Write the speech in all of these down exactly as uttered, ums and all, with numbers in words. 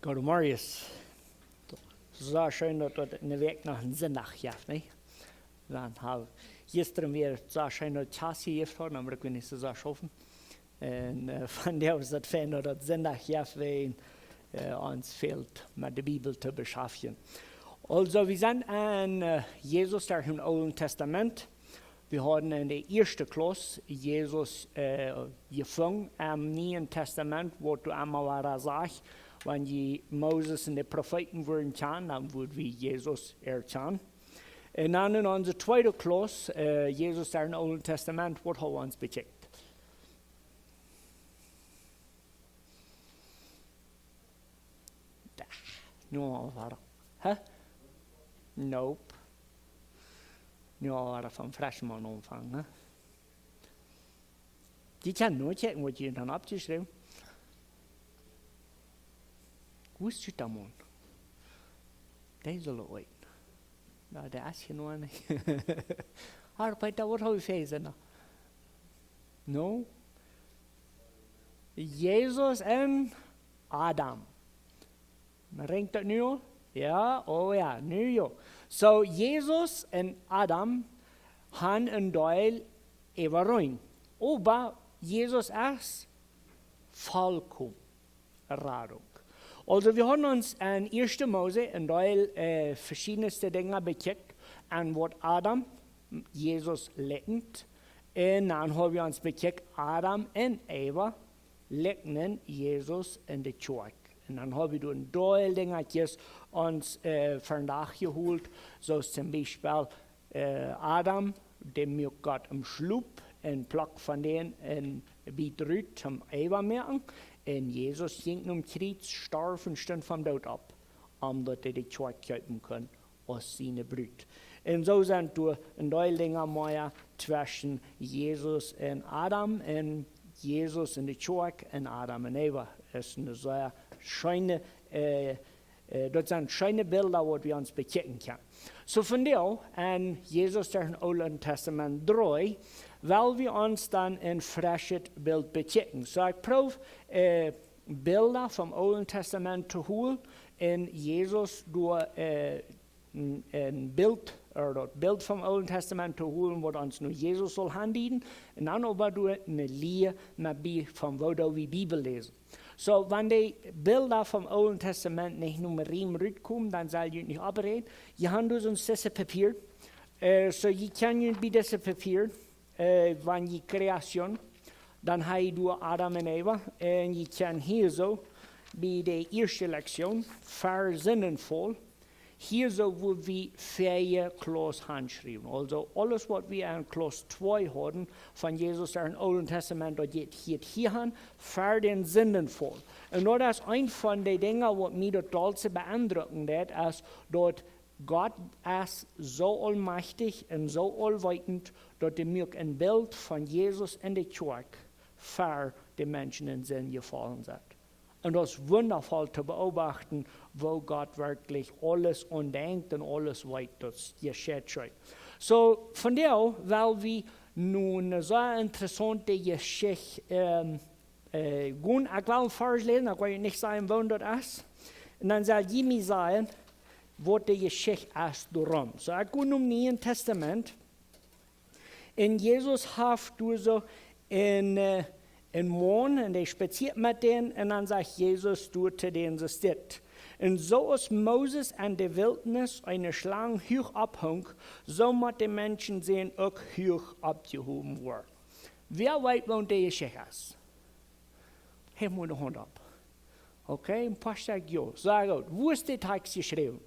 Goedemorjes. Soo scheen daut daut enne Wäakj noch een Sindach jeft, nich? Dan hab, jistren wia daut soo scheen daut Kjast jejäft haud, dan bruck wie nich soo sea schaufen. Un, äh, vondoag es daut fein daut daut Sindach jeft, wan, äh, ons fält met de Bibel to beschaftjen. Aulsoo, wie sent aun, äh, Jesus derch daut Oole Tastament. Wie hauden enne ieeschte Klauss Jesus, äh, jefungen em Nieen Tastament, waut doa emma wada sajcht, wan jie Moses un de Profeeten wudden kjanen, dan wudd wie Jesus erkjanen. Un dan enne onse tweede Klauss, äh, Jesus derch daut Oole Tastament, waut hab wie ons bekjikjt? Da. Nu wada. Hä? Nope. Nu wada von fresch mol aunfangen, hä? Jie kjennen nu tjekjen, waut jie dan oppjeschräwen. Woo es daut dan, Maun? Dee sull ooit. Na, dee es hia noch nich. Harpa, waut hab wie fa Sindach? No? Jesus un Adam. Rinjt daut nu? Jo, oh jo, nu jo. Soo, Jesus un Adam han een Deel äwareen. Oba Jesus es volkomen. Radunk. Aulsoo, wie hauden ons aun ieeschte Mose een Deel, äh, veschiedne Dinja bekjikjt, aun waut Adam Jesus likjent. Un dan hab wie ons bekjikjt, Adam un Eva likjnen Jesus un de Kjoakj. Un dan hab wie doa een Deel Dinja ons, äh, vondoag jehoolt, soo aus toom Biespel, äh, Adam, däm muak Gott em Schlop een Plakj von dän een Bät rut toom Eva moaken. Un Jesus jinkj nom Kjriez, storf un stunt vom Doot opp, om daut hee de Kjoakj kjeepen kunn aus siene Brut. Un soo sent doa een Deel Dinja mea tweschen Jesus un Adam un Jesus un de Kjoakj un Adam un Eva. Es een sea scheene, äh, äh, daut sent scheene Bilda, waut wie ons bekjikjen kjennen. Soo, vondoag aun Jesus derch daut Oole Tastament dree, well wie ons dan een freschet Bilt bekjikjen. Soo, ekj proow, äh, Bilda vom Oolen Tastament to hoolen un Jesus doa, äh, een, een Bilt, ooda daut Bilt vom Oolen Tastament to hoolen, waut ons no Jesus saul handieden, un dan oba doa eene Lia met bie von woo daut wie Bibel läsen. Soo, wan de Bilda vom Oolen Tastament nich no Riem rutkomen, dan sell jie nich oppräajen. Jie han doa soon sisse Papia. Äh, soo, jie kjennen bie dise Papia, äh, wan jie Kreation, dan ha jie doa Adam un Eva. Un jie kjennen hia soo, bie de ieeschte Lektion, ver Sindenfaul, hia soo, woo wie ver Klauss han jeschräwen. Aulsoo, aules waut wie aun Klauss twee hauden, von Jesus derch daut Oole Tastament, daut jeit hia, hia han, ver dän Sindenfaul. Un daut es eent von de Dinja, waut mie daut dollste beendrucken deed, es daut Gott es soo aulmajchtich un soo aulweetend, daut hee muak een Bilt von Jesus un de Kjoakj ver de Menschen en Sind jefollen sent. Un daut es wundafoll to beobachten, woo Gott werkjlich aules aundenkjt un aules weet, daut jescheit. Soo, vondoag well wie nu eene sea interessaunte Jeschicht, ähm, äh, gonen. Ekj well een Varsch läsen, ekj well nich sajen, woo daut es. Un dan sell jie mie sajen, waut de Jeschicht es doaromm. Soo, ekj go nom Nieen Tastament. Un Jesus haft doa soo een, äh, een Maun, un dee spazieet met dän, un dan sajcht Jesus doa to dän soo dit: Un soo aus Moses en de Wiltnis eene Schlang huach opphunk, soo mott de Menschensän uk huach oppjehowen woaren. Wäa weet, woo de Jeschicht es? Heft mol de Haunt opp. Okay, een poa Stekj jo. Sea goot. Woo es de Takjst jeschräwen?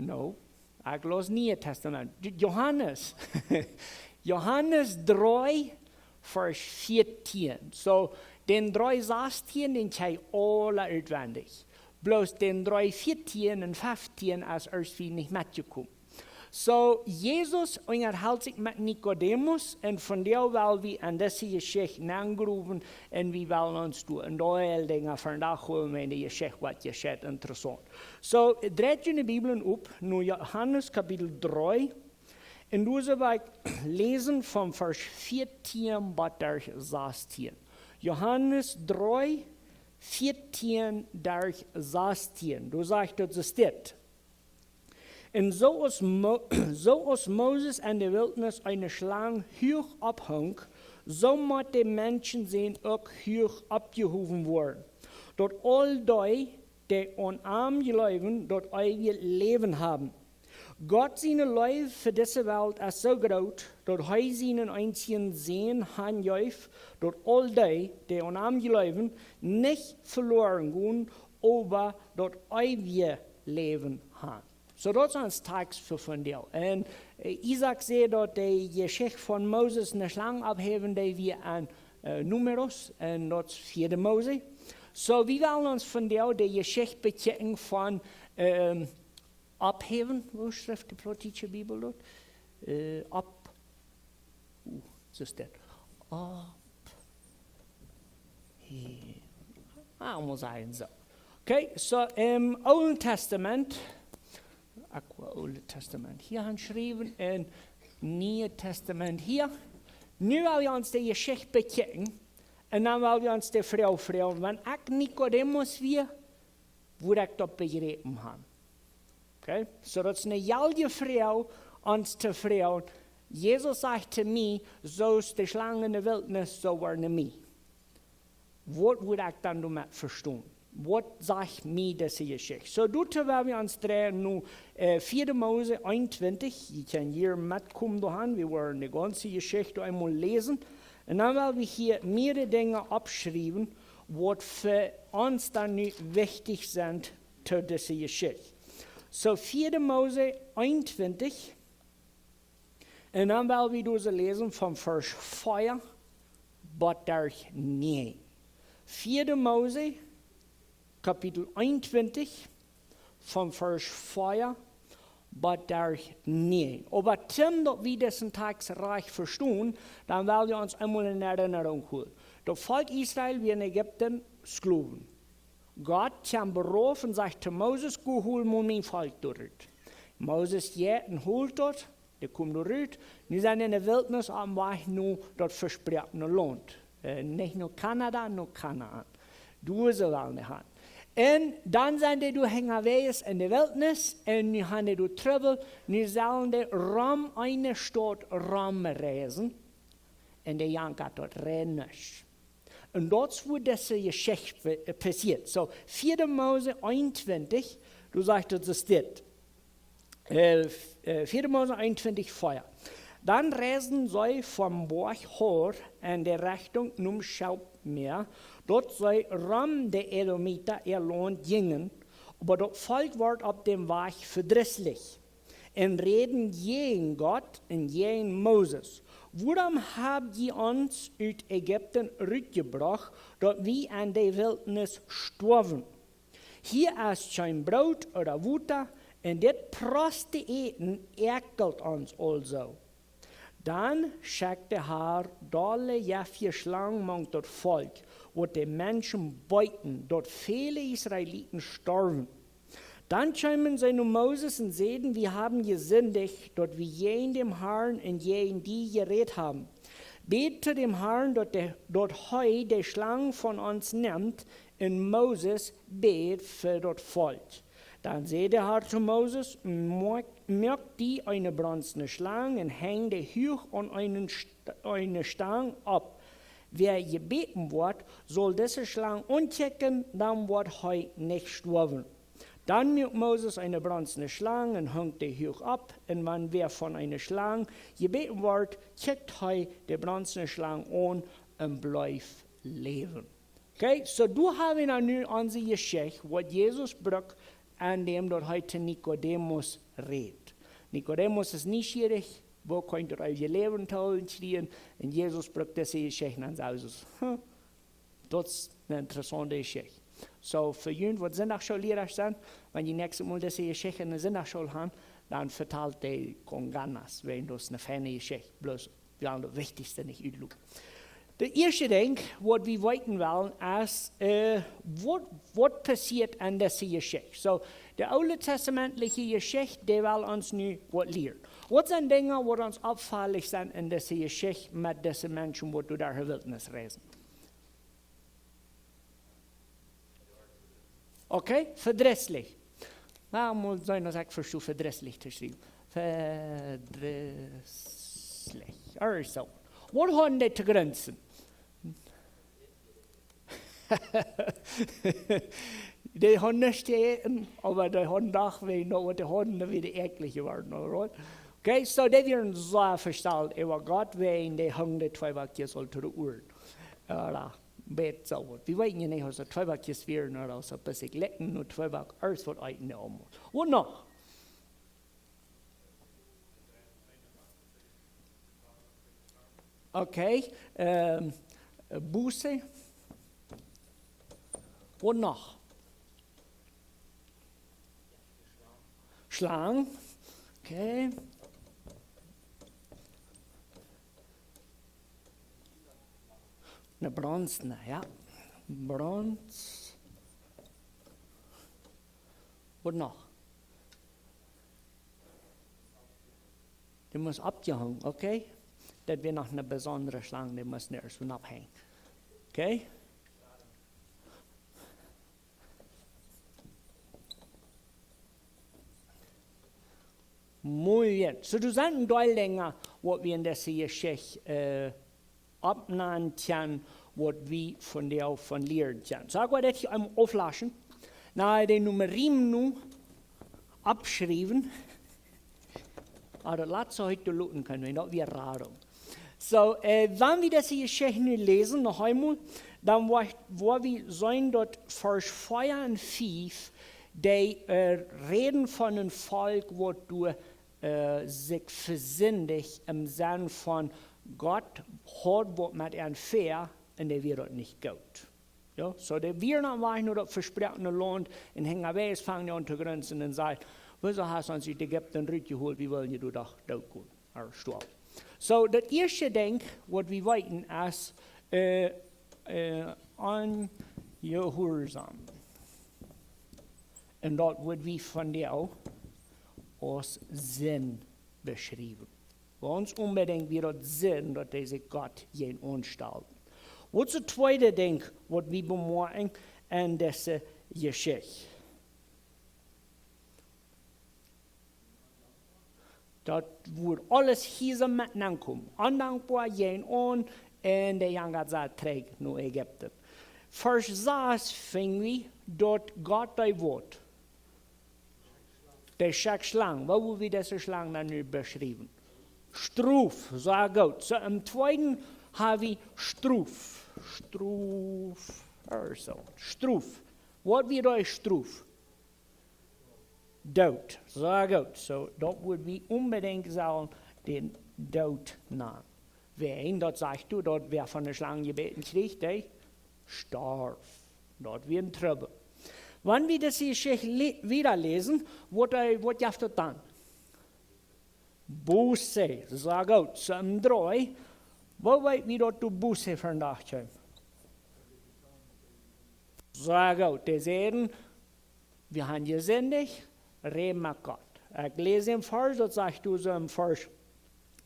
No, ekj läs Niee Tastament. J-, Johanes. Johanes dree, Varsch vieetieen. Soo, dän dree sastieen, dän kjenn jie aula utwendich. Bloos dän dree vieetieen un feftieen es ieescht nich metjekomen. Soo, Jesus unjahelt sikj met Nikodemus, un vondoag well wie aun dise Jeschicht nengrowen, un wie wellen ons doa een Deel Dinja vondoag hoolen, wan de Jeschicht woat, jeschicht interessaunt. Soo, dreit june Bibeln op, no Johanes Kapitel dree, un doa sell wie läsen von Varsch vieetieen bat sastieen. Johanes dree, vieetieen derch sastieen. Doa sajcht daut, es dit. Un soo aus, Mo soo aus Moses en de Wiltnis eene Schlang huach opphunk, soo mott de Menschensän uk huach oppjehowen woaren, daut aul dee, dee aun am jleewen, daut eewje Läwen haben. Gott siene Leew fa dise Welt es soo groot, daut hee sienen eensjen Sän hanjeef, daut aul dee, dee aun am jleewen, nich veloaren gonen, oba daut eewje Läwen han. Soo, daut es ons Tekst fa vondoag. Un äh, Isaak säd, daut de Jeschicht von Moses ne Schlang opphäwen, dee wia en äh, Numeros, un daut es vieede Mose. Soo, wie wellen ons vondoag de Jeschicht bekjikjen von ähm, opphäwen. Woo schrift de plautdietsche Bibel daut? Äh, op. Uh, soo es daut. Op. Hee. Ah, mott sennen soo. Okay, soo em Oolen Tastament, ekj well Oolet Tastament hia aunschriewen un Nieet Tastament hia. Nu well wie ons de Jeschicht bekjikjen un dan well wie ons de Froag froagen, wan ekj Nikodemus wia, wudd ekj daut bejräpen han? Okay? Soo, daut es ne jalje Froag ons to froagen. Jesus sajcht to mie, soo aus de Schlang en de Wiltnis, soo woaren mie. Waut wudd ekj dan doamet vestonen? Waut sajcht mie dise Jeschicht? Soo, doatoo well wie ons dreien no äh, vieede Mose eenuntwintich. Jie kjennen hia metkomen doahan. Wie woaren de gaunze Jeschicht eemol läsen. Un dan well wie hia mearere Dinja oppschriewen, waut fa ons dan nu wichtich sent to dise Jeschicht. Soo, vieede Mose eenuntwintich. Un dan well wie doa läsen von Varsch vea bat derch näajen. vieede Mose, Kapitel eenuntwintich, von Varsch vea bat derch näajen. Oba toom daut wie disen Tekst rajcht vestonen, dan well wie ons eemol en Erinnerung hoolen. Daut Volkj Israel wia en Ägipten Sklowen. Gott kjeem doa rauf un sajcht to Moses: Go, hol mol mien Volkj doa rut. Moses jeit un holt daut, dee kjemt doa rut. Nu sent see en de Wiltnis opp dän Wajch no daut vesproakne Launt. Äh, nich no Kanada, no Kanaan. Doa soo wellen dee han. Un dan sent see doa unjawäajes en de Wiltnis un nu han see doa Trubbel. Nu sellen see rom eene Staut romreisen. Un dee jankat daut rein nuscht. Un daut es woo dise Jeschicht pa-, passieet. Soo, vieede Mose eenuntwintich, doa sajcht daut, es dit. Äh, f- äh, vieede Mose eenuntwintich vea. Dan reisden see vom Boajch Hor en de Rechtunk nom Schelfmäa, daut see rom de Edomita äa Launt jinjen, oba daut Volkj wort opp dän Wajch vedrisslich un räden jäajen Gott un jäajen Moses: Wuarom hab jie ons ut Ägipten rutjebrocht, daut wie en de Wiltnis stoawen? Hia es kjeen Broot ooda Wota, un dit proste Äten äakjelt ons aulsoo. Dan schekjt de Har dolle jefje Schlangen mank daut Volkj, waut de Menschen beeten, daut väle Israeliten storwen. Dan kjeemen see no Moses un säden: Wie haben jesindicht, daut wie jäajen däm Harn un jäajen die jerät haben. Bät to däm Harn, daut, de, daut hee de Schlangen von ons nemt. Un Moses bäd fa daut Volkj. Dan säd de Har to Moses: Moak, moak die eene bronsne Schlang un henj dee huach aun eene St-, eene Stang opp. Wäa jebäten woat, saul dise Schlang aunkjikjen, dan woat hee nich stoawen. Dan muak Moses eene bronsne Schlang un hunk dee huach opp, un wan wäa von eene Schlang jebäten woat, kjikjt hee de bronsne Schlang aun un blift läwen. Okay, soo doa hab wie dan nu onse Jeschicht, waut Jesus brukt, en däm daut hee to Nikodemus rät. Nikodemus es nieschierich, woo kaun ekj daut eewje Läwen to hoolen kjrieen? Un Jesus brukt dise Jeschicht un sajcht soo: Huh, daut es eene interessaunte Jeschicht. Soo, fa junt waut Sindachschoolliera sent, wan jie näakjstet Mol dise Jeschicht en de Sindachschool han, dan vetalt dee con ganas, wiels daut es eene feine Jeschicht, bloos wie wellen daut Wichtichste nich utloten. De ieeschte Dinkj, waut wie weeten wellen, es, äh, waut, waut passieet en dise Jeschicht. Soo, de ooltestamentliche Jeschicht, dee well ons nu waut lieren. Waut sent Dinja, waut ons oppfaulich sent en dise Jeschicht met dise Menschen, waut doa derch de Wiltnis reisen? Okay, vedrisslich. Na, mott sennen, aus ekj vestonen, vedrisslich to schriewen. Vedrisslich. Or so. Waut hauden dee to grunzen? Dee hauden nuscht to äten, oba dee hauden doch wada, no, waut dee hauden, dan wia dee äakjlich jeworden, alright? Okay, so dee wieren sea vestalt äwa Gott, wäajen dee hunjen dee Tweeback aul to de Uaren. Ooda bät soo waut. Wie weeten je nich, aus daut Tweeback wieren ooda aus daut bät sikj likjt no Tweeback, aules waut eeten dee aulemol. Waut noch? Okay, ähm, Buße. Waut noch? Schlang. Okay. Ne bronzne, jo. Bronz. Waut noch? Dee mott oppjehongen, okay? Daut wia noch ne besondre Schlang, dee mott no irjentwua opphenjen. Okay? Muy bien. So, doa sent een Deel Dinja, waut wie en dise Jeschicht, äh, oppnämen kjennen, waut wie von dee von lieren kjennen. So, ekj woa dit hia eemol auflaschen. Na, dee Numma nu oppschriewen. Oba daut latste hia to loten kjennen, wan daut wia Radunk. So, äh, wan wie dise Jeschicht nu läsen, noch eemol, dan woa, woa wie seenen, daut Varsch vea un fief, dee, äh, räden von een Volkj, waut doa, äh, sikj vesindicht em Senn von Gott haud waut met an väa un dee wia daut nich goot. Jo, so dee wieren aum Wajch no daut vespräakjene Launt un hinjawäajes fungen dee aun to grunzen un säden: "Wuarom hast du ons ut Ägipten rutjeholt? Wie wullen je doa doch doot gonen, ooda stoawen." So, daut ieeschte Dinkj, waut wie weeten, es, äh, äh, Onjehuarsaum. Un daut woa wie vondoag aus Sind beschriewen. Gaunz onbedinjt wia daut Sind, daut dee sikj Gott jäajen aunstalt. Waut es daut tweede Dinkj, waut wie bemoakjen en dise Jeschicht? Daut woat aules hia soo met aunkomen. Ondankboa, jäajen aun, un dee jankat trigj no Ägipten. Varsch sas finj wie, daut Gott dee woat. Dee schekjt Schlang. Woo woa wie dise Schlang dan nu beschriewen? Strof, sea goot. So, em tweeden hab wie Strof. Strof, ooda so. Strof. Waut wia dee Strof? Doot. Sea goot. So, daut woa wie onbedinjt sellen dän Doot nanen. Wäajen, daut sajcht doa, daut wäa von de Schlang jebäten kjrieech, dee storf. Daut wia een Trubbel. Wan wie dise Jeschicht le-, wieda läsen, waut, äh, waut jeft daut dan? Buße, sea goot, soo em dree. Woo weet wie daut doa Buße vondoag kjemt? Sea goot, dee säden: "Wie haben jesindicht, räd met Gott." Ekj läs een Varsch, daut sajcht doa soo em Varsch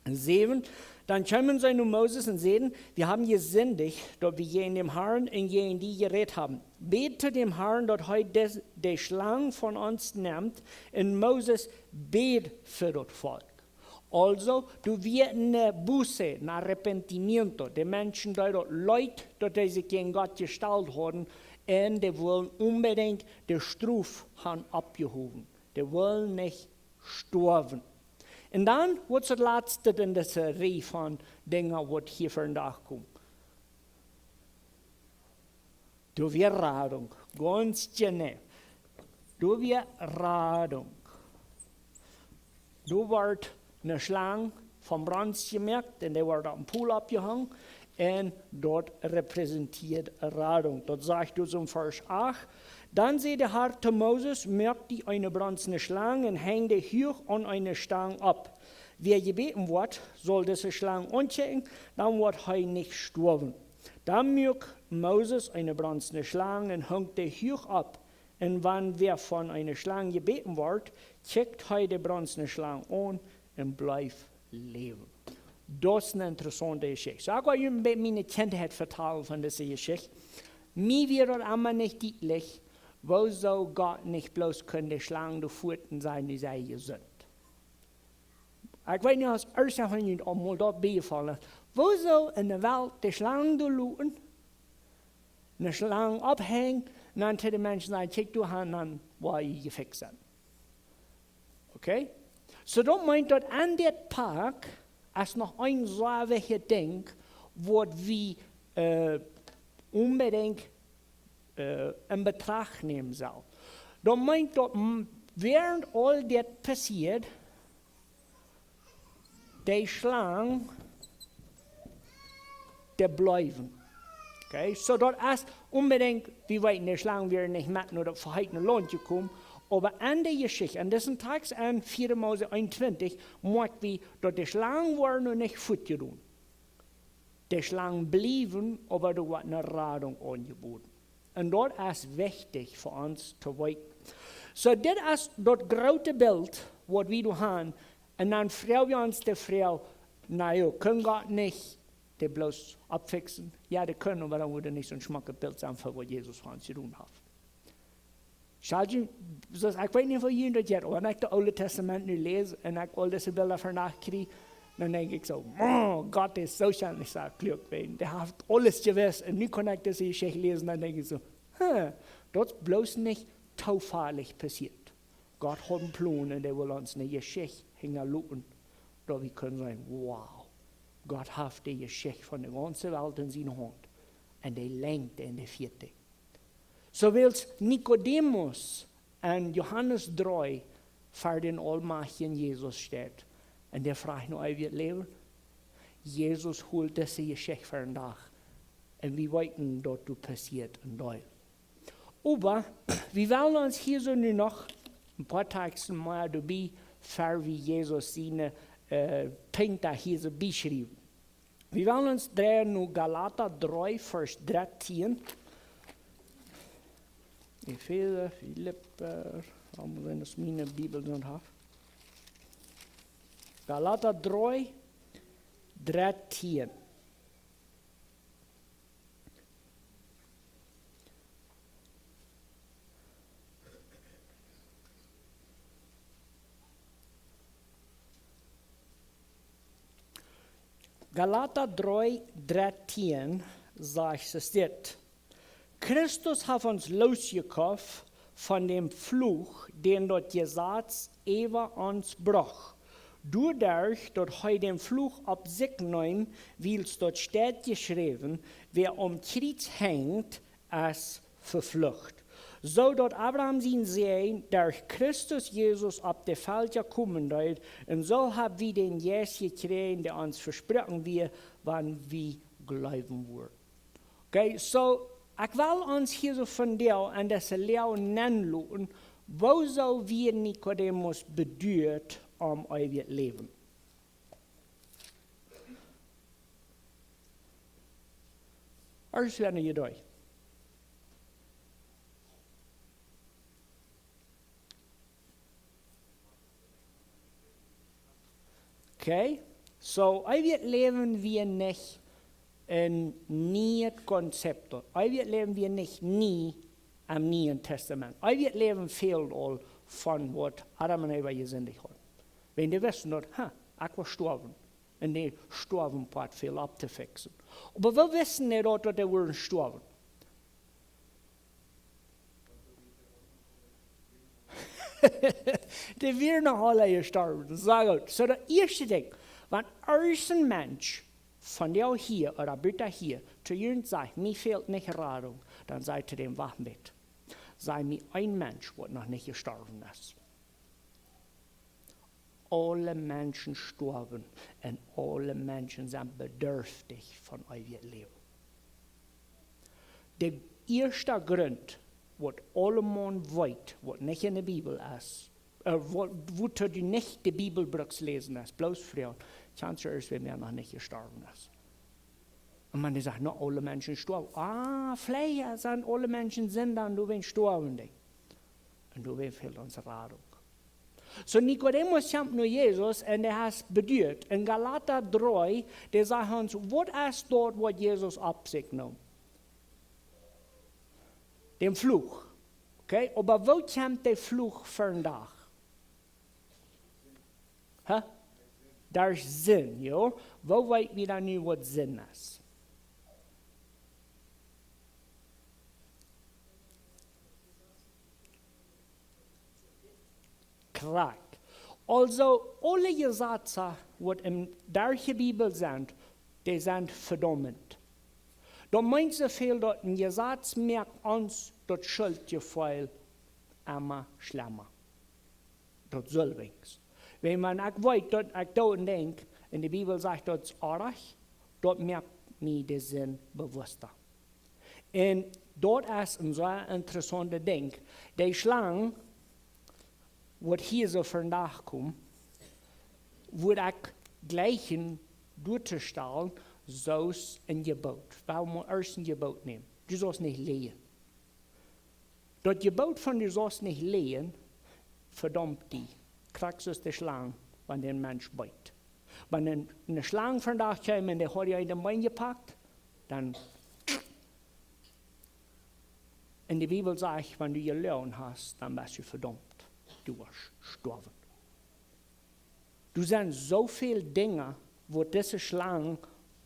säwen: "Dan kjeemen see no Moses un säden: 'Wir haben jesindicht, daut wie jäajen dän Herrn un jäajen die jerät haben. Bäd to dän Herrn, daut hee de, de Schlang von ons nemt.' Un Moses bäd fa daut Volkj." Aulsoo, doa wia ne Buße, ne arrepentimiento. De Menschen deed daut leet, daut dee sikj jäajen Gott jestalt hauden, un dee wullen onbedinjt de Strof han oppjehowen. Dee wullen nich stoawen. Un dan, waut es daut latste en dise Rieej von Dinja, waut hia vondoag kjemt? Doa wia Radunk, gaunz jeneiw. Doa wia Radunk. Doa wort ne Schlang von Bronz jemoakt un dee wort opp een Pol oppjehongen. Un daut repräsentieet Radunk. Daut sajcht doa soo em Varsch acht: "Dan säd de Herr to Moses: 'Moak die eene bronzne Schlang un henj dee huach aun eene Stang opp. Wäa jebäten woat, saul dise Schlang aunkjikjen, dan woat hee nich stoawen.' Dan muak Moses eene bronzne Schlang un hunk dee huach opp. Un wan wäa von eene Schlang jebäten wort, kjikjt hee de bronzne Schlang aun un bleef läwen." Daut es ne interessaunte Jeschicht. So, ekj woa junt een bät miene Kjintheit vetalen von dise Jeschicht. Mie wia daut emma nich dietlich, Wuarom Gott nich bloos kunn de Schlang doa fuat un sajen, nu sie jie jesunt. Ekj weet nich aus ieescht von junt aul mol daut biejefollen es. Wuarom enne Welt de Schlang doa loten, eene Schlang opphenjen, un dan to de Menschen sajen, kjikj, du hast dan, woa jie jefikjst sennen. Okay? So, daut meent daut aun dit Poat es noch een sea wichtjet Dinkj, waut wie, äh, onbedinjt, äh, en Betracht nämen sellen. Daut meent daut, m-, wäarent aul dit passieet, de Schlang, dee bleewen. Okay, so daut es onbedinjt, wie weeten, de Schlang wia nich met no daut veheetne Launt jekomen, oba aun de Jeschicht, aun disen Tekst aun vieede Mose eenuntwintich, moakj wie daut de Schlang wia noch nich fuat jedonen. De Schlang bliewen, oba doa woat eene Radunk aunjeboden. Un daut es wichtich fa ons to weeten. So, dit es daut groote Bilt, waut wie doa haben. Un dan froag wie ons de Froag, na jo, kunn Gott nich dee bloos oppfikjsen? Jo, dee kunn, oba dan wudd nich soon schmocket Bilt sennen fa waut Jesus fa ons jedonen haft. Schau, soo aus, ekj weet nich, woo jie daut jeit, oba wan ekj daut Oole Tastament nu läs un ekj aul dise Bilda ver Nacht kjrie, dan denkj ekj soo, oh, Gott es soo scheen, ekj saj, kluak, wan, dee haft aules jewist un nu kaun ekj dise Jeschicht läsen, dan denkj ekj soo, huh, daut es bloos nich toofällich passieet. Gott haud een Plon un dee wull ons eene Jeschicht hinjaloten, daut wie kjennen sajen, wow, Gott haft de Jeschicht von de gaunze Welt en siene Haunt. Un dee lenjt un dee fieet dee. Soo wiels Nikodemus en Johanes dree ver dän aulmajchtjen Jesus steit. Un dee fruach no eewjet Läwen. Jesus hilt dise Jeschicht fa een Dach. Un wie weeten daut doa passieet een Deel. Oba wie wellen ons hia soo nu noch een poa Teksten mea doabie, ver wie Jesus siene, äh, Punkten hia soo beschriewen. Wie wellen ons dreien no Galata dree, Varsch dartieen. Efeesa, Filippa, waut mott sennen, daut miene Bibel doa haft. Galata dree, dartieen. Galata dree, dartieen sajcht et dit: Christus haft ons loosjekoft von dän Fluch, dän daut Jesaz äwa ons brocht, doaderch daut hee dän Fluch opp sikj neem, wiels daut steit jeschräwen: Wäa aum Kjriez henjt, es veflucht. Soo daut Abraham sien Säajen derch Christus Jesus opp de Velkja komen deed, un soo hab wie dän Jeist jekjräajen, dee ons vesproaken wia, wan wie jleewen wudden. Okay, soo, ekj well ons hia soo vondoag aun dise Lia nenloten, wuarom wia Nikodemus beduat om eewjet Läwen. Ieescht wea ne Idee. Okay, soo, eewjet Läwen wia nich een nieet Konzept. Eewjet Läwen wia nich nie em Nieen Tastament. Eewjet Läwen fäld aul von waut Adam un Eva jesindicht hauden. Wan dee wisten daut, ha, ekj woa stoawen. Un dee Stoawenpoat fäld opptofikjsen. Oba woo wisten dee daut, daut dee wudden stoawen? Dee wieren noch aula jestorwen. Soo goot. Soo daut ieeschte Dinkj, wan ieescht een Mensch von dee hia, ooda buta hia, to junt sajcht, mie fält nich Radunk, dan saj to däm, wacht mol. Saj mie een Mensch, waut noch nich jestorwen es. Aule Menschen stoawen un aule Menschen sent bedurftich von eewjet Läwen. De ieeschta Grunt, waut aulemaun weet, waut nich enne Bibel es, äh, waut, wuatoo du nich de Bibel brukst läsen, es bloos froagen, kjannst du ieescht wäm, wäa noch nich jestorwen es? Un wan dee sajcht, na, aule Menschen stoawen. Ah, veleicht sent aule Menschen Sinda, un doawäajen stoawen dee. Un doawäajen fält ons Radunk. Soo Nikodemus kjemt no Jesus un dee es beduat. En Galata dree, dee sajcht ons, waut es daut, waut Jesus opp sikj neem? Dän Fluch. Okay, oba woo kjemt de Fluch vondoag? Huh? Derch Sind, jo? Woo weet wie dan nu waut Sind es? Krakjt. Aulsoo, aule Jesazen waut en de Bibel sent, dee sent vedaument. Daut meent soo väl daut een Jesaz moakt ons daut Schuldjefeel emma schlemma. Daut selwje. Wan, wan ekj weet daut ekj doa aun denkj, un de Bibel sajcht daut es oajch, daut moakt mie de Sind bewussta. Un daut es een sea interessauntet Dinkj. De Schlang, waut hia soo vondoag kjemt, wudd ekj jlikjen doaretostalen, soo aus een Jeboot. Wuarom mott eena een Jeboot nämen? Du saust nich läajen. Daut Jeboot von du saust nich läajen, vedaumt die. Krakjt soo aus de Schlang, wan dee een Mensch beit. Wan een, eene Schlang vondoag kjeem un dee haud die aun daut Been jepakt, dan, en de Bibel sajcht, wan du jeloagen hast, dan best du vedaumt. Du woascht stoawen. Doa sent soo väl Dinja, waut dise Schlang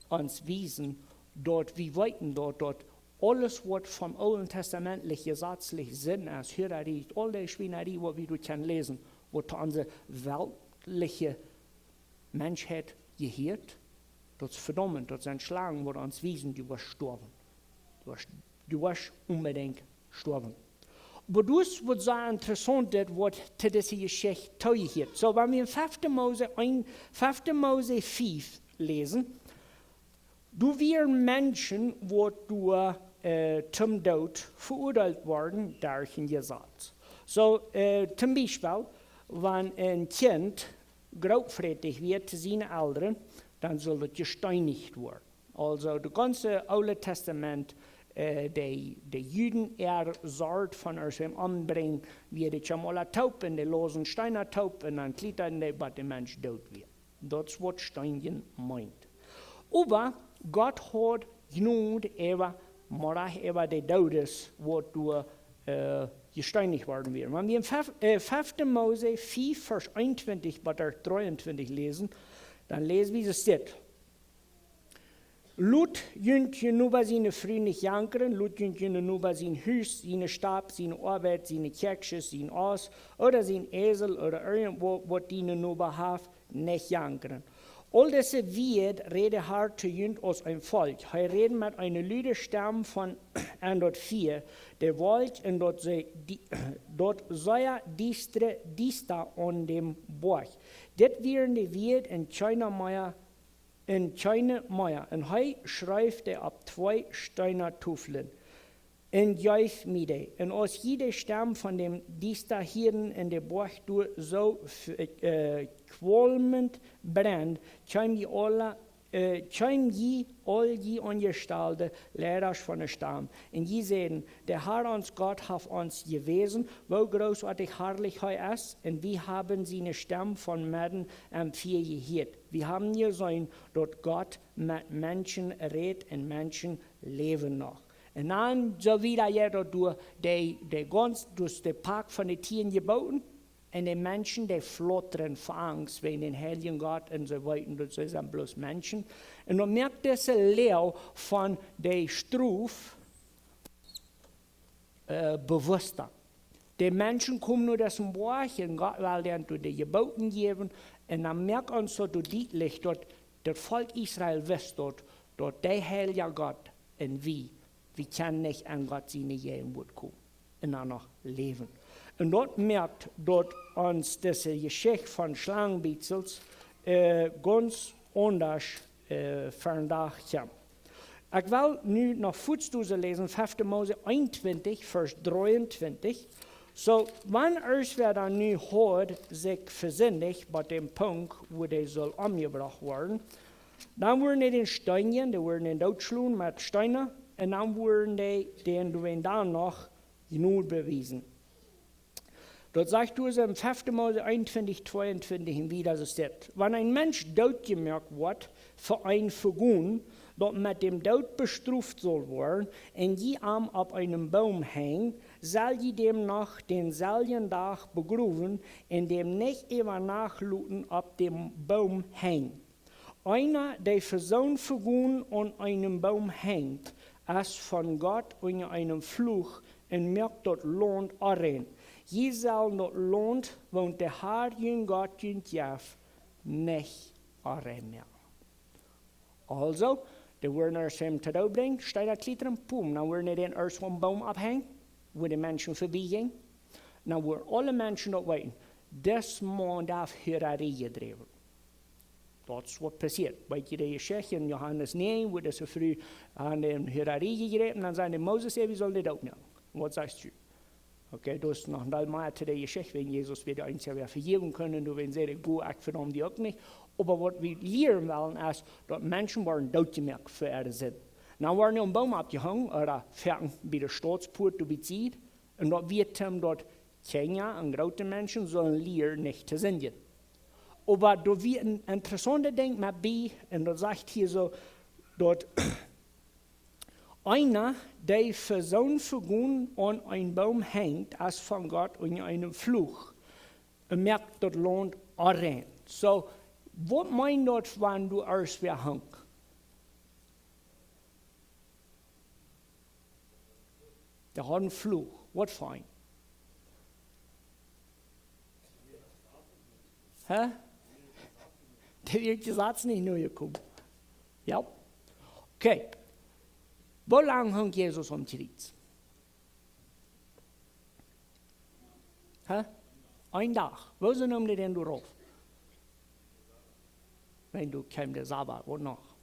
ons wiesen, daut wie weeten daut, daut aules waut vom Oolen Tastament jesazlich Sind es, Hurarie, aul dee Schwienarie, waut wie doa kjennen läsen, waut to onse weltliche Menschheit jehieet, daut es vedaument, daut sent Schlangen, waut ons wiesen, du woascht stoawen. Du woascht, du woascht onbedinjt stoawen. Oba daut es waut sea interessaunt, daut waut to dise Jeschicht toojehieet. Soo, wan wie en fefte Mose een, fefte Mose fief läsen, doa wieren Menschen, waut doa, äh, toom Doot veuadeelt worden derch een Jesaz. Soo, äh, toom Biespel, wan een Kjint grootfrätich wia to siene Elren, dan sull daut jesteenicht woaren. Aulsoo, daut gaunze Oole Tastament, äh, de, de Juden äa Sort von aus am ombrinjen, wia de Kjamala toop un de losen Steena toop un dan kjlieedaden dee, bat de Mensch doot wia. Daut es waut steenjen meent. Oba Gott haud Jnod äwa, mau äwa de Doodes, waut doa, äh, jesteenicht worden wieren. Wan wie en fef-, äh, fefte Mose fief, Varsch eenuntwintich bat dree-, dreeuntwintich läsen, dan läsen wie dit. Lot junt jun Noba siene Fru nich jankren, lot junt jun Noba sien Hus, siene Stap, siene Oabeit, siene Kjäakjsches, sien Aas, ooda sien Äsel, ooda irjent waut, waut dien Noba haft, nich jankren. Aul dise Wieed räd de Har to junt aus een Volkj. Hee räd met eene lude Stemm von, en daut Fia, de Wolkj un daut see, die, daut sea diestre, diesta aun däm Boajch. Dit wieren de Wieed un kjeena mea, un kjeena mea. Un hee schreef dee opp twee Steena Toflen un jeef mie dee. Un aus jie de Stemm von däm Diesta hieeden un de Boajch doa soo f-, äh, kjwalmend brennd, kjeem jie aule, äh, kjeem jie aul jie aunjestalde Leidasch von de Stamm. Un jie säden: De Har, ons Gott, haft ons jewäsen, woo grootsoatich harlich hee es, un wie haben siene Stemm von medden em Fia jehieet. Wie haben jeseenen, daut Gott met Menschen rät un Menschen läwen noch. Un dan soo wieda, jo, daut doa de, de gaunz, daut de Pak von de tieen Jeboten, un de Menschen, dee flautren von Angst wäajen dän heiljen Gott un see weeten, daut see sent bloos Menschen. Un dan moakt dise Läajen von de Strof, äh, bewussta. De Menschen komen no disen Boajch un Gott well an doa de Jeboten jäwen. Un dan moakt ons daut doa dietlich, daut daut Volkj Israel wist daut, daut de heilja Gott un wie, wie kjennen nich aun Gott siene Jäajenwuat komen un dan noch läwen. Un daut moakt daut ons dise Jeschicht von Schlangenbietsels, äh, gaunz aundasch, äh, vondoag kjemt. Ekj well nu noch fuaz doa läsen, fefte Mose eenuntwintich, Varsch dreeuntwintich. Soo, wan irjentwäa dan nu haud sikj vesindicht bie däm Punkt, wua dee sull omjebrocht woaren, dan wudden dee dän steenjen, dee wudden dän dootschlonen met Steena, un dan wudden dee dän, dee wudden dan noch Jnod bewiesen. Daut sajcht doa en fefte Mose eenuntwintich, tweeuntwintich un wieda, soo steit: Wan een Mensch dootjemoakt woat fa een Vegonen, daut met däm Doot bestroft saul woaren, un jie am opp eenen Boom henjen, sell jie däm noch dänselwjen Dach begrowen, un däm nich äwa Nacht loten opp däm Boom henjen. Eena, dee fa soon Vegonen aun eenen Boom henjt, es von Gott unja eenen Fluch un moakt daut Launt onrein. Jie sellen daut Launt, waut de Herr jun Gott junt jeft, nich onrein moaken. Aulsoo, dee wudden ieescht am to Doot brinjen, Steena kjlietren, pum, dan wudden dee dän ieescht vom Boom aufhenjen, wua de Menschen verbie jinjen. Dan wudden aule Menschen daut weeten, dis Maun haft Hurarie jedräwen. Daut es waut passieet. Weet jie de Jeschicht en Johanes näajen, wua dise Fru aun de Hurarie jejräwen, dan säden dee: "Moses säd, wie sellen dän doot moaken. Waut sajchst du?" Okay, daut es noch een Deel mea to de Jeschicht, wan Jesus wada eent wäa vejäwen kunn, un wan säd: "Go, ekj vedaum die uk nich." Oba waut wie lieren wellen es, daut Menschen woaren doot jemoakt fa äare Sind. Dan woaren dee aum Boom oppjehongen, ooda foaken bie de Stautspuat doa bie de Sied, un daut wia toom daut Kjinja un groote Menschen sullen lieren nich to sindjen. Oba doa wia een interessauntet Dinkj met bie, un daut sajcht hia soo, daut eena, dee fa soon Vegonen aun eenen Boom henjt, es von Gott unja eenen Fluch, un moakt daut Launt onrein. Soo, waut meent daut, wan du ieescht wäa hunk? Dee haud eenen Fluch. Waut fa een? Hä? Dee wia daut Jesaz nich nojekomen. Jo. Okay. Woo lang hunk Jesus aum Kjriez? Hä? Een Dach. Woo soo neem dee dän doa rauf? Wan doa kjeem de Sabbat, waut noch?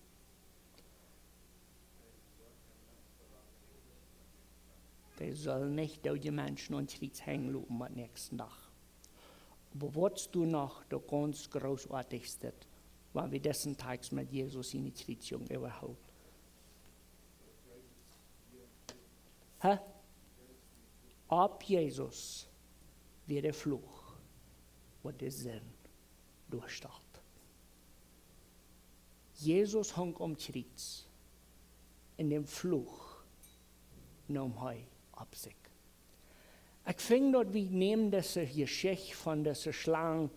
Dee sellen nich doodje Menschen aum Kjriez henjen loten biem näakjsten Dach. Oba waut es doa noch daut gaunz grootoatichste, wan wie disen Tekjst met Jesus siene Kjriezjunk äwahoolen? Hä? Opp Jesus wia de Fluch, waut de Sind doastalt. Jesus hunk aum Kjriez, un dän Fluch neem hee opp sikj. Ekj finj daut wie nämen dise Jeschicht von dise Schlang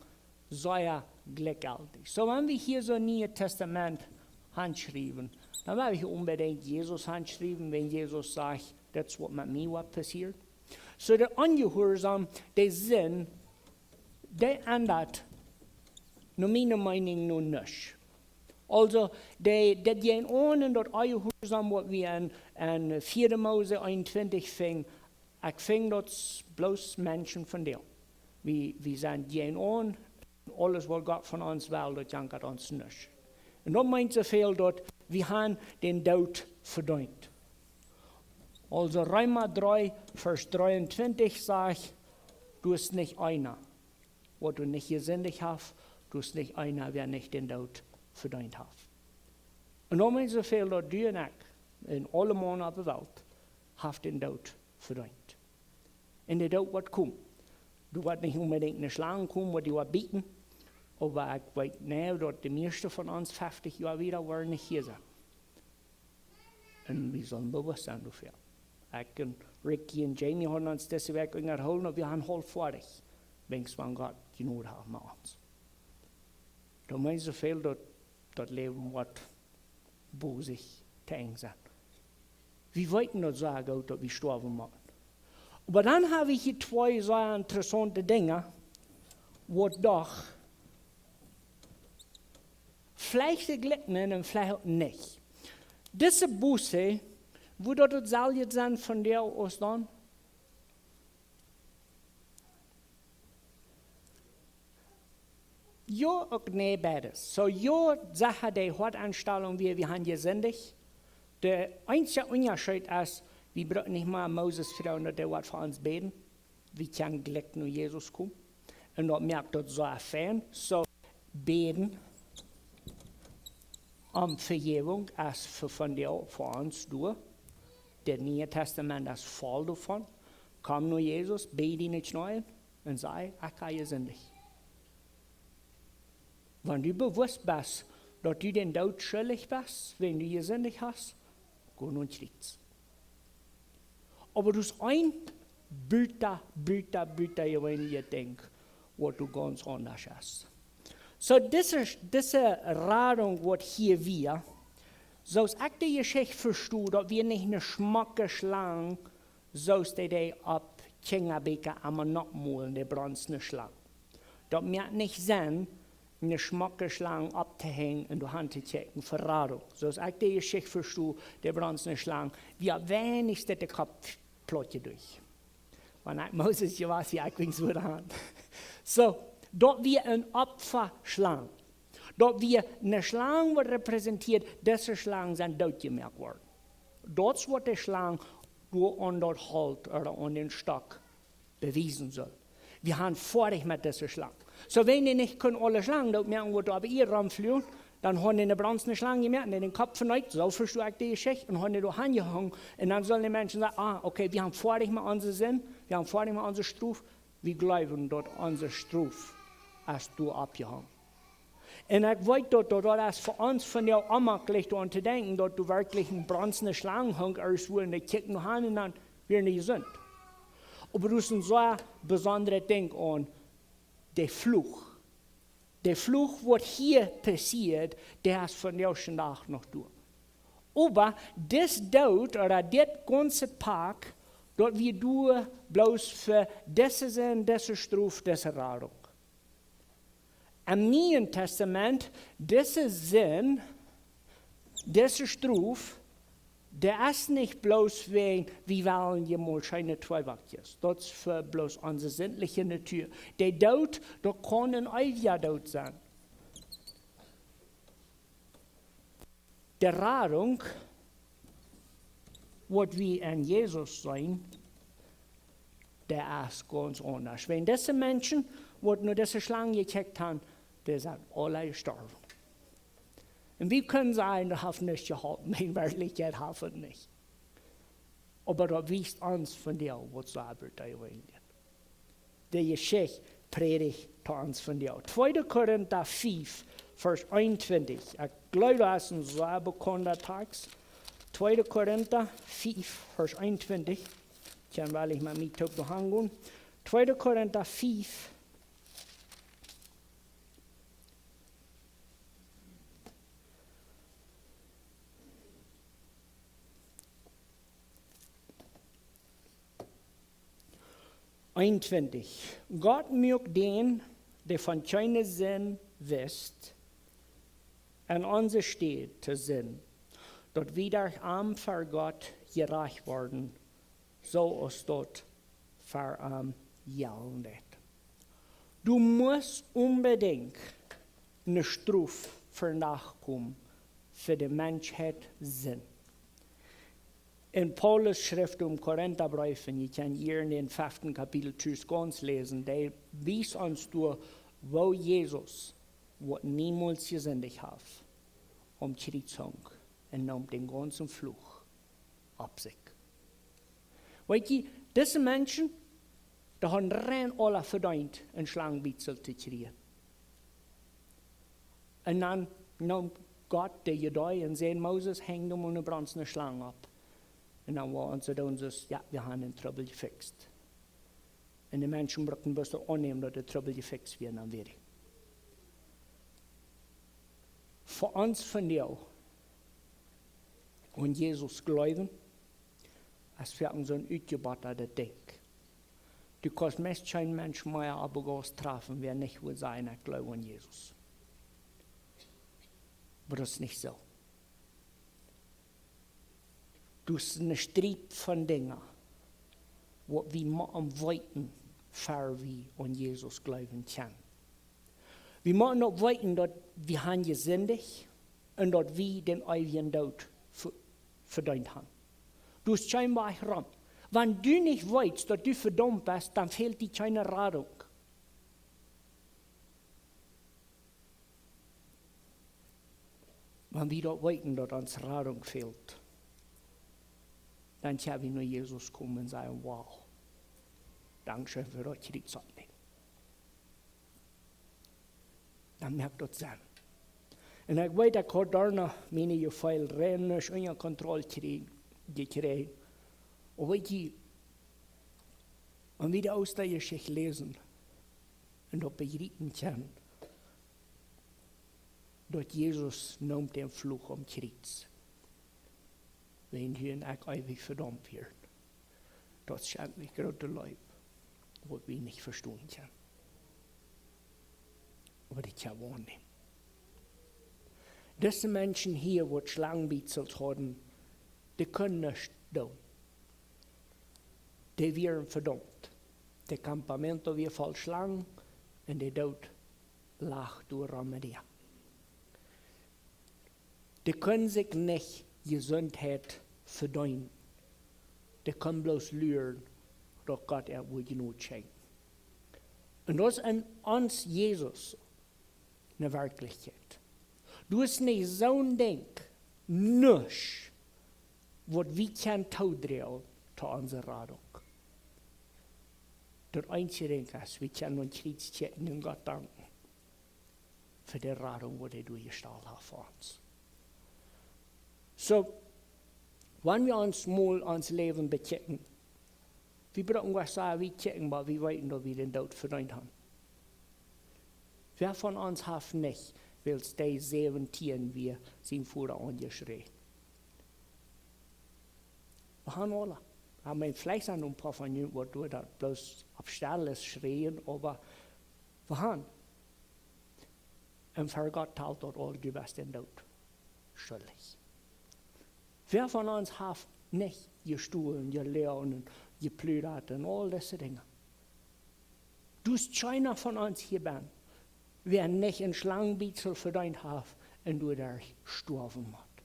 sea jlikjjeltich. Soo, wan wie hia soo een Niee Tastament hanschriewen, dan well wie onbedinjt Jesus hanschriewen, wan Jesus sajcht, daut es waut met mie woat passieren. Soo, de Onjehuarsaum, de Sind, dee endat no miene Meenunk no nuscht. Aulsoo, dee, daut jeit aun un daut Onjehuarsaum, waut wie en, en vieede Mose eenuntwintich finjen, ekj finj daut es bloos Menschen von däm. Wie, wie sent jeit aun, aules waut Gott von ons well, daut jankat ons nuscht. Un daut meent soo väl daut wie haben dän Doot vedeent. Aulsoo Reema dree, Varsch dreeuntwintich sajcht: "Doa es nich eena, waut doa nich jesindicht haft, doa es nich eena, wäa nich dän Doot vedeent haft." Un daut meent soo väl daut du un ekj, un aule Mana opp de Welt, haft dän Doot vedeent. Un de Doot woat komen. Doa woat nich onbedinjt eene Schlang komen, waut die woat bieten. Oba ekj weet nu daut de mieeschte von ons feftich Joa wieda woaren nich hia sennen. Un wie sellen bewusst sennen doafäa. Ekj un Ricky un Jamie hauden ons dise Wäakj unjahoolen, daut wie han haulf foadich, wan Gott Jnod haft met ons. Daut meent soo väl daut, daut Läwen woat boolt to Enj sennen. Wie weeten daut sea goot, daut wie stoawen motten. Oba dan hab ekj hia twee sea interessaunte Dinja, waut doch veleicht jlikj sent un veleicht uk nich. Dise Buße, woat daut daut selwje sennen vondoag aus dan? Jo, uk nä, beides. Soo, jo, secha, de Hoataunstalinj wia, wie han jesindicht. De eensje Unjascheet es, wie bruken nich mea Moses froagen, daut hee woat fa ons bäden. Wie kjennen jlikj no Jesus komen. Un daut moakt daut soo fein. Soo, bäden om Vejäwunk es fa, vondoag fa ons doa. Daut Niee Tastament es voll doavon. Komm no Jesus, bäd diene Kjnees un saj: "Ekj hab jesindicht." Wan du bewusst best, daut du dän Doot schuldich best, wan du jesindicht hast, go no Kjriez. Oba daut es een buta, buta, buta jeweenlichet Dinkj, waut doa gaunz aundasch es. Soo, dise, dise Radunk, waut hia wia, soo aus ekj de Jeschicht vesto, daut wia nich eene schmocke Schlang, soo aus dee, dee opp Kjinjabieekja emma nopp molen, de bronzne Schlang. Daut moakt nich Senn, eene schmocke Schlang opptohenjen un doa han to kjikjen fa Radunk. Soo aus ekj de Jeschicht vesto, de bronzne Schlang, wia weinichstens de Kopp plaut jedocht. Wan ekj Moses jewast wia, ekj wist woo daut han. Soo, daut wia eene Opfaschlang. Daut wia eene Schlang, waut repräsentieet, dise Schlangen sent dootjemoakt worden. Daut es waut de Schlang doa aun daut Holt ooda aun dän Stock bewiesen sull. Wie han foadich met dise Schlang. Soo, wan dee nich kunnen aule Schlangen dootmoaken, waut doa opp de Ieed romfluagen, dan hauden dee eene bronzne Schlang jemoakt, dee dän Kopp veniet, soo vesto ekj de Jeschicht, un hauden dee doa hanjehongen. Un dan sullen de Menschen sajen: Ah, okay, wie han foadich met onse Sind, wie han foadich met onse Strof. Wie jleewen, daut onse Strof es doa oppjehongen. Un ekj weet daut, daut, daut es fa ons vondoag onmaklich doaraun to denkjen, daut doa werkjlich eene bronzne Schlang hunk, ieescht wua, un dee kjikjt no han un dan wia dee jesunt. Oba daut es een soo besondret Dinkj aun de Fluch. De Fluch, waut hia passieet, dee es vondoag dän Dach noch doa. Oba dis Doot, ooda dit gaunze Pak, daut wia doa bloos fa dise Sind, dise Strof, dise Radunk. Em Nieen Tastament, dise Sind, dise Strof, dee es nich bloos wäajen, wie wellen je mol scheene Tweebackjes. Daut es fa bloos onse sindliche Natua. De Doot, daut kaun een eewja Doot sennen. De Radunk, waut wie en Jesus seenen, dee es gaunz aundasch. Wan dise Menschen, waut no dise Schlang jekjikjt han, dee sent aula jestorwen. Un wie kjennen sajen, daut haft nuscht jeholpen. En Werkjlichkjeit haft et nich. Oba daut wiest ons vondoag, waut soo äwa dee Welt jeit. De Jeschicht prädicht to ons vondoag. Tweede Korinta fief, Varsch eenuntwintich. Ekj jleew, daut es een sea bekaunda Tekst. Tweede Korinta fief, Varsch eenuntwintich. Kjenn wie met mie toop gonen. Tweede Korinta fief, eenuntwintich. Gott muak dän, dee von kjeene Sind wist, en onse Städ to Sind, daut wie derch am ver Gott jerajcht worden, soo aus daut ver am jellen deed. Du motst onbedinjt eene Strof vondoag komen fa de Menschheit sennen. Un Paulus schrift em Korintabreef, un jie kjennen hia en dän feften Kapitel tus gaunz läsen, dee wiest ons doa, woo Jesus, waut niemols jesindicht haft, aum Kjriez hunk un neem dän gaunzen Fluch opp sikj. Weet jie, dise Menschen, dee hauden rein aula vedeent, een Schlangenbietsel to kjrieen. Un dan neem Gott de Idee un säd: Moses, henj doa mol eene bronzne Schlang opp. Un dan wia ons daut, soo, jo, wie han dän Trubbel jefixt. Un de Menschen bruckten bloos aunnämen, daut de Trubbel jefixt wia, un dan wia dee. Fa ons vondoag, aun Jesus jleewen, es fa ons soon utjebottat Dinkj. Du kaust meist kjeen Mensch mea opp de Gauss trafen, waut nich wudd sajen: Ekj jleew aun Jesus. Oba daut es nich soo. Daut es een Striet von Dinja, waut wie motten weeten, ver wie aun Jesus jleewen kjennen. Wie motten uk weeten, daut wie han jesindicht un daut wie dän eewjen Doot ve-, vedeent han. Daut es kjeen Wajch rom. Wan du nich weetst, daut du vedaumt best, dan fält die kjeene Radunk. Wan wie daut weeten, daut ons Radunk fält, dan kjenn wie no Jesus komen un sajen: Wow, dankscheen fa daut Kjriez oppnämen. Dan moakt daut Senn. Un ekj weet, ekj haud doano miene Jefeel rein nich unja Kontroll kjrie-, jekjräajen. Oba weet jie, wan wie de Oostajeschicht läsen un daut bejriepen kjennen, daut Jesus neem dän Fluch aum Kjriez, wäajen du un ekj eewich vedaumt wieren. Daut es schrakjlich groote Leew, waut wie nich vestonen kjennen. Oba dee kjenn wie aunnämen. Dise Menschen hia, waut Schlangenbiezels hauden, dee kunnen nuscht doonen. Dee wieren vedaumt. De campamento wia voll Schlangen un de Doot lach doa rom un rom. Dee kunnen sikj nich Jesuntheit vedeenen. Dee kunnen bloos luren, daut Gott an woat Jnod schenkjen. Un daut es en ons Jesus ne Werkjlichkjeit. Doa es nich soon Dinkj, nuscht, waut wie kjennen toodroagen to onse Radunk. Daut eensje Dinkj es, wie kjennen ons Kjriez kjikjen un Gott danken fa de Radunk, waut hee doa jestalt haft fa ons. Soo, wan wie ons mol ons Läwen bekjikjen, wie brucken waut sajen, wie kjikjen, oba wie weeten, daut wie dän Doot vedeent haben. Wäa von ons haft nich, wiels dee säwentieen wia, sien Voda aunjeschräajen? Wie haben aula. Ekj meen, veleicht sent een poa von junt, waut doa daut bloos opp Stell es schräajen, oba wie haben. Un ver Gott talt daut aul, du best dän Doot schuldich. Wäa von ons haft nich jestolen, jeloagen, jepludat un aul dise Dinja? Doa es kjeena von ons hia bennen, wäa nich een Schlangenbietzel vedeent haft un doaderch stoawen mott.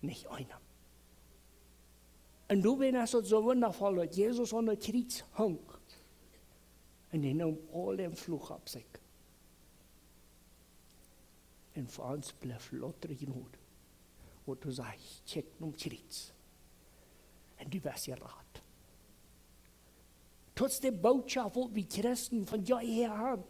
Nich eena. Un doawäajen es daut soo wundafoll, daut Jesus aun daut Kjriez hunk un hee neem aul dän Fluch opp sikj. Un fa ons bleef louter Jnod. Waut du sajchst, kjikj nom Kjriez. Un du best jerat. Daut es de Bootschoft, waut wie Christen von jeher haben.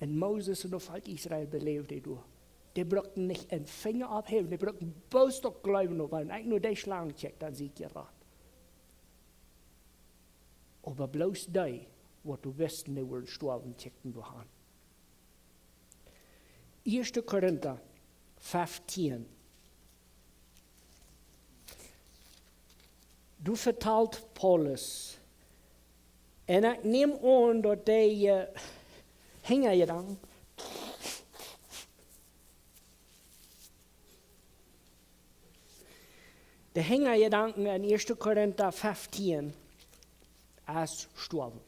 Un Moses un daut Volkj Israel beläwden daut. Dee bruckten nich een Finja opphäwen, dee bruckten bloos daut Gloowen opp, wan ekj no dee Schlang kjikj, dan sie ekj jerat. Oba bloos dee, waut doa wisten, dee wudden stoawen, kjikjten doa han. Ieeschte Korinta feftieen. Doa vetalt Paulus. Un ekj näm aun, daut dee, eh, Hinjajedanken, de Hinjajedanken en Ieeschte Korinta feftieen es stoawen.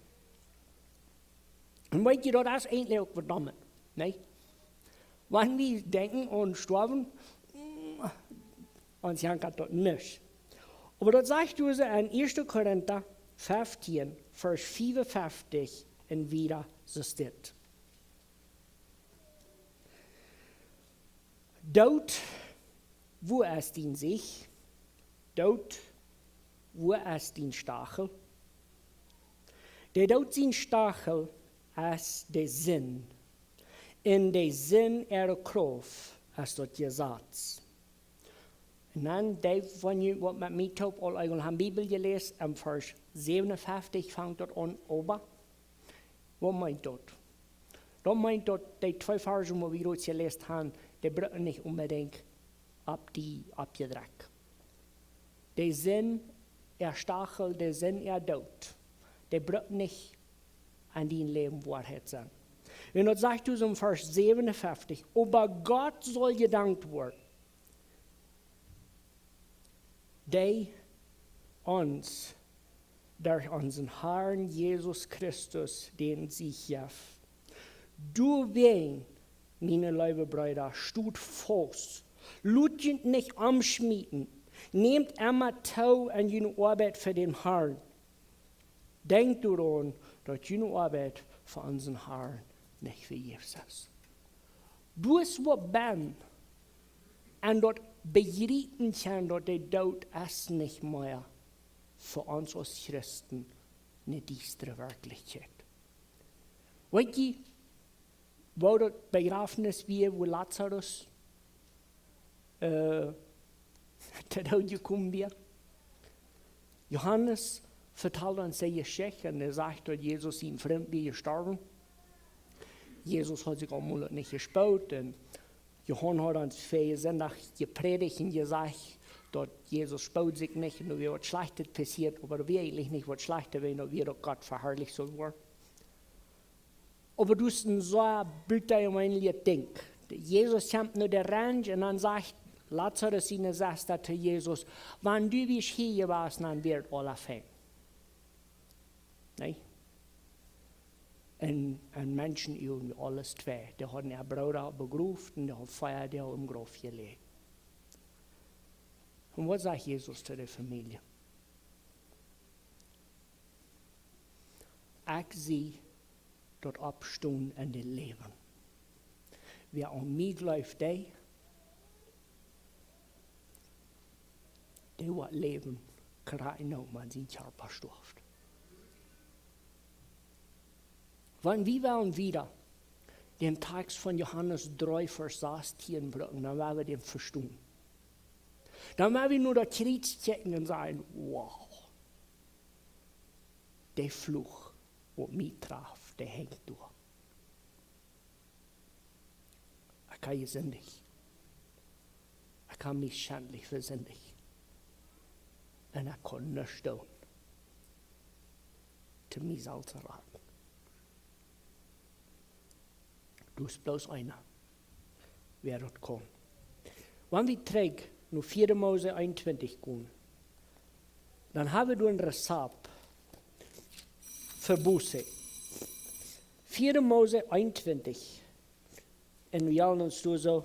Un weet jie, daut es eejentlich uk waut doamet, nä? Wan wie denkjen aun stoawen, mm, ons jankat daut nich. Oba daut sajcht doa en Ieeschte Korinta feftieen, Varsch vieeunfeftich un wieda, soo steit: Doot, wua es dien Siech? Doot, wua es dien Stachel? De Doot sien Stachel es de Sind. Un de Sind äare Krauft es daut Jesaz. Un dan, dee von junt, waut met mie toop aul eemol haben Bibel jeläst, em Varsch säwenuntachentich fangt daut aun, oba waut meent daut? Daut meent, daut dee twee Varsch, waut wie doa jeläst haben, dee brucken nich onbedinjt opp die oppjedrekjt. De Sind äa Stachel, de Sind äa Doot, dee bruckt nich aun dien Läwen Woarheit sennen. Un daut sajcht doa em Varsch säwenuntachentich: Oba Gott saul jedankt woaren, dee ons derch onsen Harn Jesus Christus dän Siech jeft. Doawäajen, miene leewe Breeda, stot faust. Lot junt nich omschmieten. Nämt emma too aun june Oabeit fa dän Harn. Denkjt doaraun, daut june Oabeit fa onsen Harn nich vejäfs es. Doa es waut bennen, un daut bejriepen kjennen, daut de Doot es nich mea fa ons aus Christen ne diestre Werkjlichkjeit. Weet jie, Woo daut Bejrafnis wia, woo Lazarus äh, to Doot jekomen wia. Johanes vetald ons de Jeschicht un hee sajcht, daut Jesus sien Frint wia jestorwen. Jesus haud sikj aul mol nich jespoot un Johanes haud ons väajen Sindach jeprädicht un jesajcht, daut Jesus spood sikj nich un doa wia waut Schlajchtet passieet, oba doa wia eejentlich nich waut Schlajchtet, wiels daut wia, daut Gott veharlicht sull woaren. Oba daut es een soo butajeweenlichet Dinkj. Jesus kjemt no de Ranch un dan sajcht Lazarus siene Sesta to Jesus: "Wan du wurscht hia jewast, dan wia aules fein." Nä? Un, un Menschen äwen aules twei. Dee hauden äa Brooda begroft un dee haud vea Doag em Grauf jeläajen. Un waut sajcht Jesus to de Famielje? Ekj sie daut Oppstonen un daut Läwen. Wäa aun mie jleeft, dee, dee woat läwen, krakjt wan sien Kjarpa stoaft. Wan wie wellen wieda dän Tekst von Johanes dree Varsch sastieen brucken, dan woa wie dän vestonen. Dan woa wie no daut Kjriez kjikjen un sajen: "Wow, de Fluch, waut mie traft, dee henjt doa. Ekj hab jesindicht. Ekj hab mie schentlich vesindicht. Un ekj kaun nuscht doonen, om mie selfst to raden." Daut es bloos eena, wäa daut kaun. Wan wie trigj no vieede Mose eenuntwintich gonen, dan hab wie doa een Rezapt fa Buße. Vieede Mose eenuntwintich. Un wie wellen ons doa soo,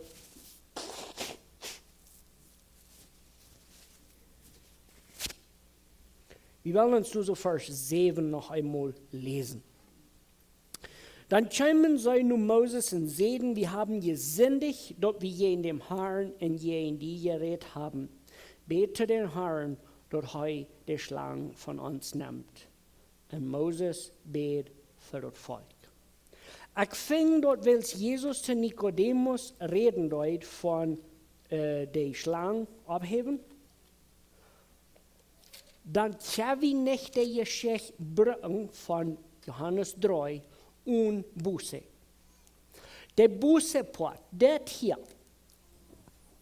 wie wellen ons doa soo Varsch säwen noch eemol läsen. Dan kjeemen see no Moses un säden: "Wie haben jesindicht, daut wie jäajen dän Harn un jäajen die jerät haben. Bät to dän Harn, daut hee de Schlang von ons nemt." Un Moses bäd fa daut Volkj. Ekj finj daut, wiels Jesus to Nikodemus räden deed von, äh, de Schlang opphäwen, dan kjenn wie nich de Jeschicht brucken von Johanes dree un Buße. De Buße Poat, dit hia,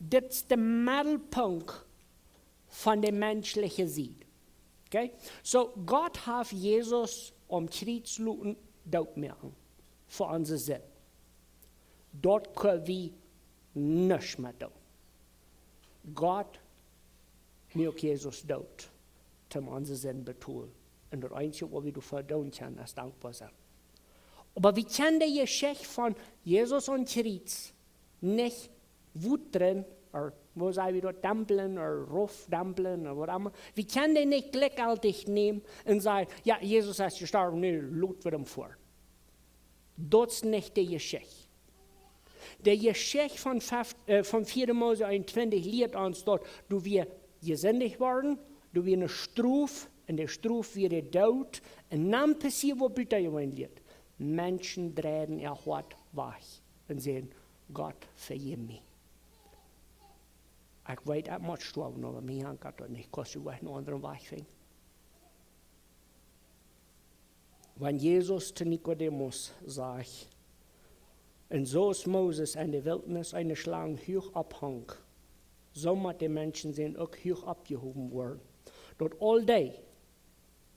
dit es de Meddelpunkt von de menschliche Sied. Okay? So, Gott haft Jesus aum Kjriez loten dootmoaken fa onse Sind. Doa kjenn wie nuscht met doonen. Gott muak Jesus doot, om onse Sind betolen. Un daut eensje, waut wie doafäa doonen kjennen, es dankboa sennen. Oba wie kjennen de Jeschicht von Jesus aum Kjriez nich wutren, ooda woo saj wie daut, dämplen ooda raufdämplen ooda waut emma. Wie kjennen dee nich jlikjjeltich nämen un sajen: "Jo, Jesus es jestorwen, nu lot wie am foaren." Daut es nich de Jeschicht. De Jeschicht von fef-, äh, von vieede Mose eenuntwintich lieet ons daut, daut wie jesindicht wieren, daut wie eene Strof, un de Strof wia de Doot, un dan passieed waut butajeweenlichet. Menschen dreiden äa Hoat wajch un säden: "Gott, vejeff mie. Ekj weet, ekj mott stoawen, oba mie jankat daut nich. Kaust du nich een aundren Wajch finjen?" Wan Jesus to Nikodemus sajcht: "Un soo aus Moses enne Wiltnis eene Schlang huach opphunk, soo mott de Menschensän uk huach oppjehowen woaren, daut aul dee,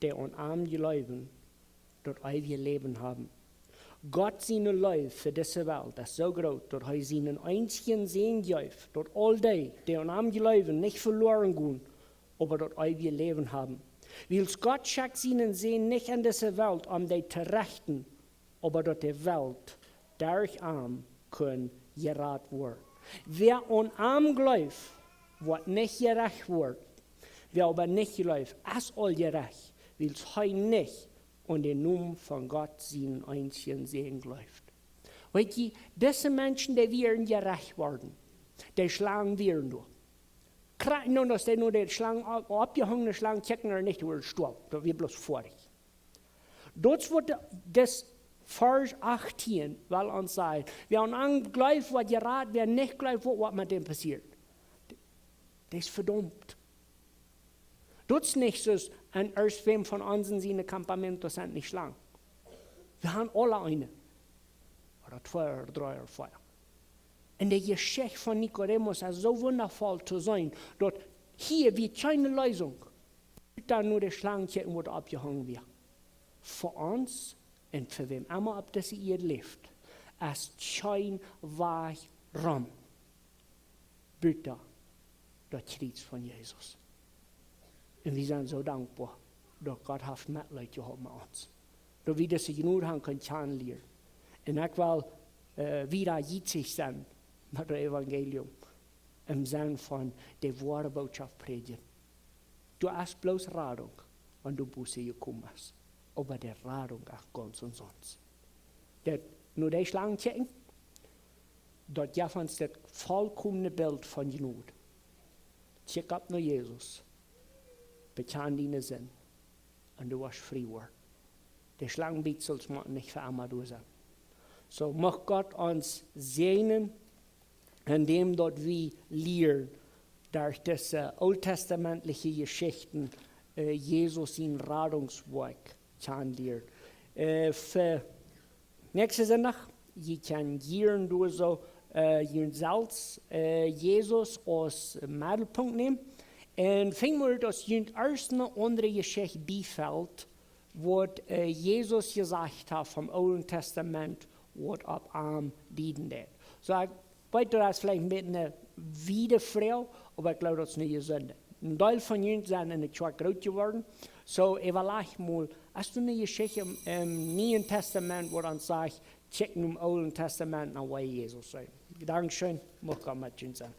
dee aun am jleewen, daut eewje Läwen haben." Gott siene Leew fa dise Welt es soo groot, daut hee sienen eensjen Sän jeef, daut aul dee, dee aun am jleewen, nich veloaren gonen, oba daut eewje Läwen haben. Wiels Gott schekjt sienen Sän nich en dise Welt, om dee to rechten, oba daut de Welt derch am kunn jerat woaren. Wäa aun am jleeft, woat nich jerecht woaren. Wäa oba nich jleeft, es aul jerecht, wiels hee nich aun dän Nomen von Gott sienen eensjen Sän jleeft. Weet jie, dise Menschen, dee wieren jerecht worden. De Schlangen wieren doa. Krakjt nu, aus dee no de Schlang, oppjehungene Schlang kjikjten, ooda nich, doa wia stoawen. Daut wia bloos foadich. Daut es waut de, dis Varsch achtieen well ons sajen: Wäa aun am jleeft, woat jerat, wäa nich jleeft, woat, woat met däm passieren? Dee es vedomt. Daut es nich soo aus en irjentwäm von ons en sien campamento sent nich Schlangen. Wie haben aule eene. Ooda twee ooda dree ooda vea. Un de Jeschicht von Nikodemus es soo wundafoll to seenen, daut hia wia kjeene Leesunk. Dan no de Schlang kjikjen, waut oppjehongen wia. Fa ons un fa wäm emma opp dise Ieed läft, es kjeen Wajch rom buta daut Kjriez von Jesus. Un wie sent soo dankboa, daut Gott haft Metleet jehaut met ons, daut wie dise Jnod haben kunt kjanen lieren. Un ekj well, äh, wada jietsich sennen met daut Evangelium, em Senn von de woare Botschaft prädjen. Doa es bloos Radunk, wan du Buße jekomen best. Oba de Radunk es gaunz omsonst. Daut no de Schlang kjikjen, daut jeft ons daut volkomne Bilt von Jnod. Kjikj opp no Jesus, bekjan diene Sind, un du woascht frie woaren. De Schlangenbietsels motten nich fa emma doa sennen. Soo mucht Gott ons säajnen, endäm daut wie lieren derch dise ooltestamentliche Jeschichten, äh, Jesus sien Radungswoakj kjanen lieren. Äh, fa näakjsten Sindach, jie kjennen jieren doa soo, äh, junt selfst, äh, Jesus aus Medelpunkt nämen. Un finj mol, daut junt ieescht ne aundre Jeschicht biefelt, waut, äh, Jesus jesajcht haft vom Oolen Testament, waut opp am dieden deed. Soo, ekj weet, daut es veleicht een bät ne wiede Froag, oba ekj jleew, daut es ne jesunde. Een Deel von junt sent en de Kjoakj groot jeworden. Soo, äwalajcht mol, es doa ne Jeschicht em, em Nieen Testament, waut dan sajcht, kjikj nom Oolen Testament no, woo Jesus säd. Dankscheen, mucht Gott met junt sennen.